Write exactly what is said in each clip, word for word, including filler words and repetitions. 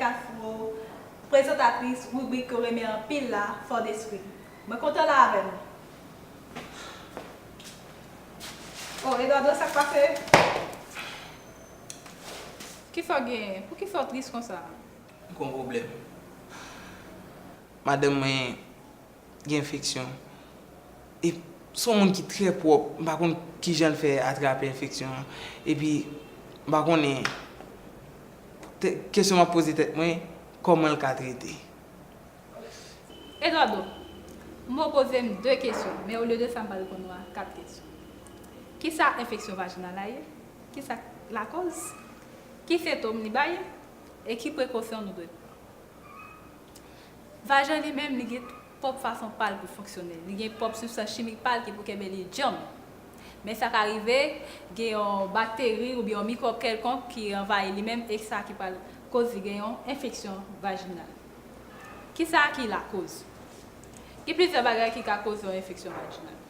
Castro, prezantatris ribrik ke w renmen anpil la, Fò Despri. Mwen kontan la avè nou. Oh, Eduardo, sa k pase? Kisa w genyen? Poukisa w tris konsa? M gen yon pwoblèm. Madanm mwen gen enfeksyon. E se yon moun ki trè pwòp. M pa konn kijan l fè atrape enfeksyon an. Epi, m pa konnen, te- kesyon m ap poze tèt mwen, kòman l ka trete? Eduardo, m w poze m de kesyon, men olye de sa, m pral reponn ou a kat kesyon. Kisa enfeksyon vajinal la ye? Kisa lakòz? Ki sentòm li bay? E ki prekosyon nou dwe pran? Vajen li menm, li gen pwòp fason pa l pou fonksyone. Li gen pwòp sibstans chimik pa l ki pou kenbe li djanm. Men sa ka rive, gen yon bakteri oubyen yon mikwòb kèlkonk ki anvayi li menm, e sa ki pral koz li gen yon enfeksyon vajinal. Kisa ki lakòz? Gen plizyè bagay ki ka koze yon enfeksyon vajinal.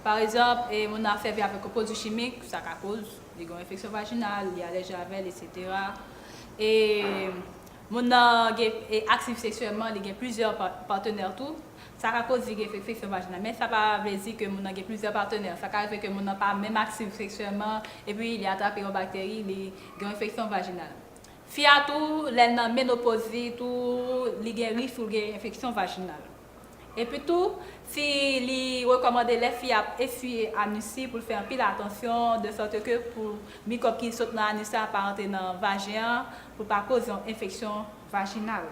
Pa egzanp, e, moun nan ap sèvi avèk yon pwodui chimik, sa ka koz li gen yon enfeksyon vajinal, li alèji avè l, etsetera. E moun nan gen, e, aktif seksyèlman, li gen plizyè pa- patnè tou, sa ka koz li gen enfeksyon vajinal. Men sa pa vle di ke moun nan gen plizyè patnè. Sa ka rive ke moun nan pa menm aktif seksyèlman, epi li atrape yon bakteri, li gen yon enfeksyon vajinal. Fi a tou, lè l nan menopoz li tou, li gen risk pou l gen enfeksyon vajinal. Epi tou, si li rekòmande lè fi a ap eswiye anis li pou l fè anpil atansyon, de sòt ke pou mikwòb ki sot nan anis la pa rantre nan vajen an, pou l pa koz yon enfeksyon vajinal.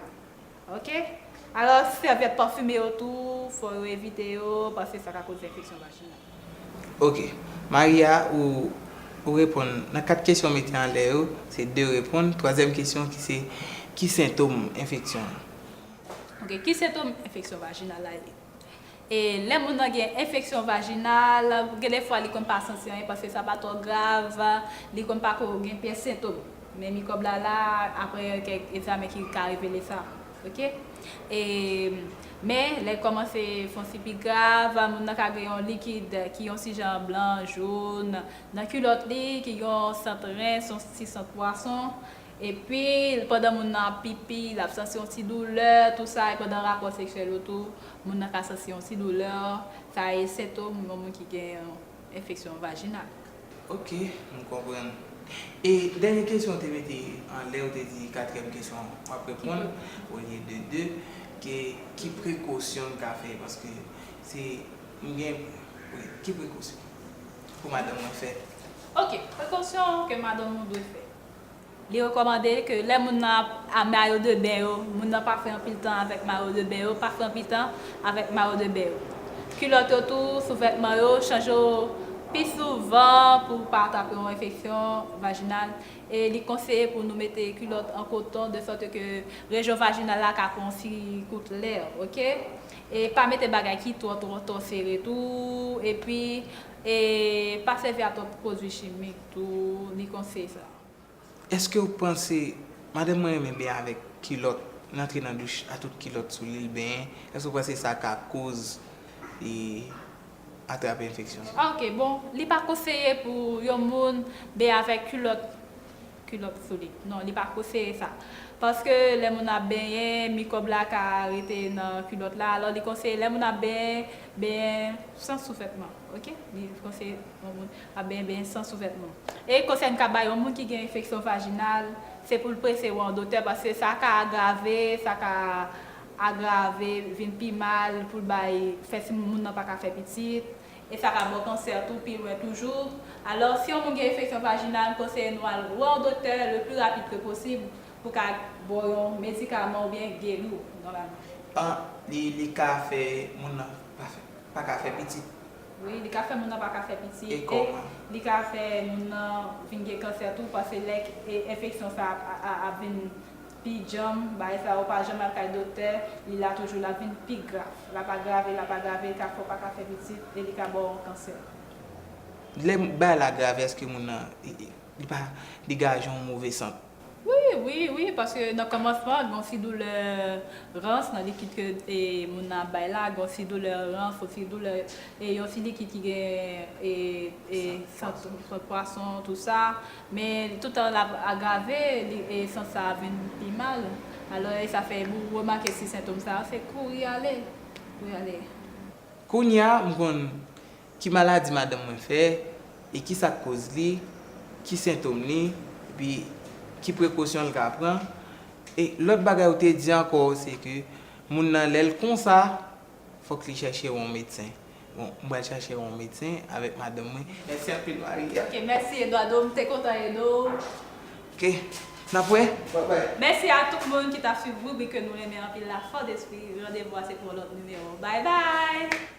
Oke? Alò, sèvyèt pafime yo tou, fò yo evite yo, paske sa ka koze enfeksyon vajinal. Ok. Maria, ou, ou reponn nan kat kesyon mete anlè yo, se de reponn. Twazyèm kesyon ki se, ki sentòm enfeksyon an? Ok, ki sentòm enfeksyon vajinal la ye? E lè moun nan gen enfeksyon vajinal, gen de fwa li konn pa santi anyen paske sa pa twò grav, li konn pa ko gen pyès sentòm. Men mikwòb la la, apre kèk egzamen ki ka revele sa. Ok? E, men, lè l kòmanse fè yon ti pi grav, moun nan ka gen yon likid ki yon ti jan blan, jòn, nan kilòt li, ki gen yon sant rens, yon ti sant pwason. Epi, pandan moun nan ap pipi, l ap santi yon ti doulè, tou sa, e pandan rapò seksyèl yo tou, moun nan ka santi yon ti doulè. Sa e sentòm yon moun ki gen enfeksyon vajinal. Ok, m konprann. E dènye kesyon w te mete anlè, w te di katriyèm kesyon w ap reponn, olye de de, ke ki prekosyon n ka fè, paske se, m gen, wi, ki prekosyon pou madanm mwen fè? Ok, prekosyon ke madanm ou dwe fè. Li rekòmande ke lè moun nan ap, a mayo de ben yo, moun nan pa fè anpil tan avèk mayo de ben yo, pa fè anpil tan avèk mayo de ben yo. Kilòt yo tou, souvètman yo, chanje yo pi souvan pou w pa atrape yon enfeksyon vajinal. E li konseye pou nou mete kilòt an koton, de sòt ke rejyon vajinal la ka pran yon ti kout lè, ok? E pa mete bagay ki twò, twò, twò sere tou, epi, e pa sèvi a twòp pwodui chimik tou, li konseye sa. Èske w panse, madanm mwen renmen benyen avèk kilòt, l antre nan douch a tout kilòt sou li, l benyen, èske w panse sa ka koz, e, atrape enfeksyon sa? Ah, ok, bon, li pa konseye pou yon moun benyen avèk kilòt, kilòt sou li. Non, li pa konseye sa. Paske lè moun ap benyen, mikwòb la ka rete nan kilòt la. Alò, li konseye lè moun ap benyen, benyen san souvètman. Ok? Li konseye yon moun ap benyen, benyen san souvètman. E konsèy m ka bay yon moun ki gen enfeksyon vajinal, se pou l prese wè yon doktè, paske sa ka agrave, sa ka agrave, vin pi mal, pou l bay, fè si moun nan pa ka fè pitit, e sa ka ba w kansè tou pi lwen toujou. Alò, si yon moun gen enfeksyon vajinal, m konseye nou al wè yon doktè le pli rapid ke posib pou ka ba w yon medikaman oubyen geri w nòmalman. Ah, li, li ka fè moun nan pa fè, pa ka fè pitit. Wi, li ka fè moun nan pa ka fè pitit. E kòman? Li ka fè moun nan vin gen kansè tou, paske lè e, enfeksyon sa a, a, a, ap vin pi djanm, bagay sa yo pa janm al kay doktè, li la toujou, l ap vin pi grav. L ap agrave, l ap agrave, li ka fè w pa ka fè pitit, e li ka ba w yon kansè. Lè bagay la grave, èske moun nan, li, li pa degaje yon move sant? Wi, Wi, wi, paske nan kòmansman, gen yon ti doulè rans nan likid ke e, moun nan ap bay la, gen yon ti doulè rans, yon ti doulè, e, yon ti likid ki gen e, e, sant, sant pwason, tout sa. Men toutan l ap agrave, li, e, sant sa a vin pi mal. Alò, e sa fè ou remake si sentòm sa yo, se kouri ale. Kouri ale. Kounye a, m konn ki maladi madanm mwen fè, e ki sa k koz li, ki sentòm li, epi ki prekosyon l ka pran. E lòt bagay ou te di ankò, se ke moun nan lè l konsa, fòk li chèche yon medsen. Bon, m pral chache yon medsen avèk madanm mwen. Mèsi anpil, Maria. Ok, mèsi, Eduardo. M te kontan ede w. Ok, n ap wè. Bye bye. Mèsi a tout moun ki t ap swiv ribrik ke nou renmen anpil la, Fò Despri. Randevou a se pou yon lòt nimewo. Bye bye!